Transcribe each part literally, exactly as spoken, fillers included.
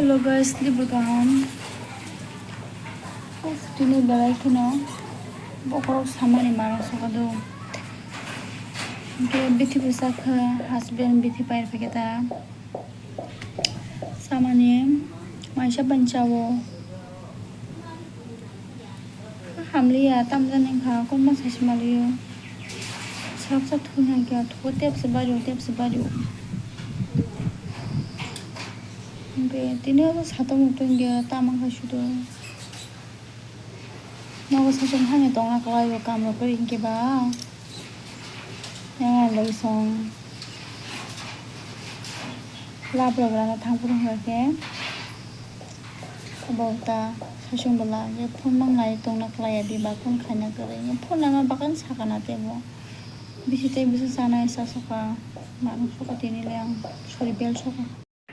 Hello guys, dibur kaham. Uff, tini belai kheno bokhorok samani mano sokado. Hwnkhe bithi bwsa kha, husband bithi pai phaikhe ta samani maisa bai chao. Hamliya, tamjani wngkha, konma saisi maliyo. Saksa thungya kya, thugo tepse bario, tepse bario. Hwnkhe tini abo satung mutung kya, tamo kha sudo. Nogo satung hamya tongna kwlaio, kamrok kwrwi hinkhe ba. Yang ang bai song. Labrok rana thang phuru hwnkhe. Abo ta sasung bwla je phone mangnai tongna kwlaiya di bakhan khaina kwrwi. Phone naima bakhan sakana tei bo. Bisi tei bisi chanai cha soka. Manuk soka tini le ang sorry bel soka.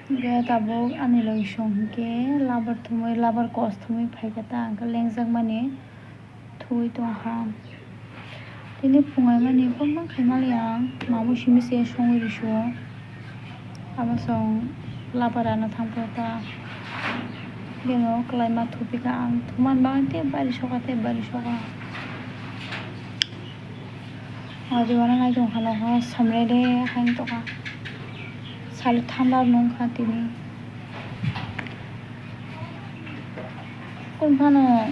Hwnkhe tabuk ani logi song hwnkhe labar thumui labar kos thumui phaikhe ta hwnkhe lengjakmani. Thwi tongkha. Tini phungaimani kwbangma khaimaliya ang, mamui simi se songwi rwsio. Amo chwng labar rana thangphuru ta. Beno kwlaima thupikha ang, thuman bagwi tei bari soka, tei bari soka. Adiwano nai tongkha nokha, somrede haino tongkha. Salo thanda nungkha tini. Kunu phano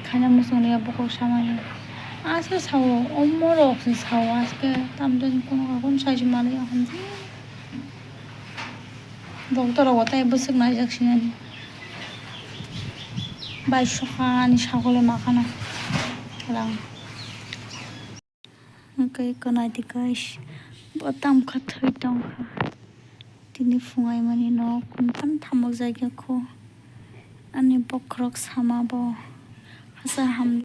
khaina muchungli ya bukhuk samani. Aske sao, omo rok se sao, aske tamjani kunu kakon saisi maliya hamjak. Doctor rok bo tai bwswk naijak sinani. Bai sokani sagole makhana rang. Hwnkhe kwnaidi guys, bo tamkha thwi tongkha. Tini phungaimani nok kuntan thamok jagya kho. Ani bokhorok sama bo hasa ham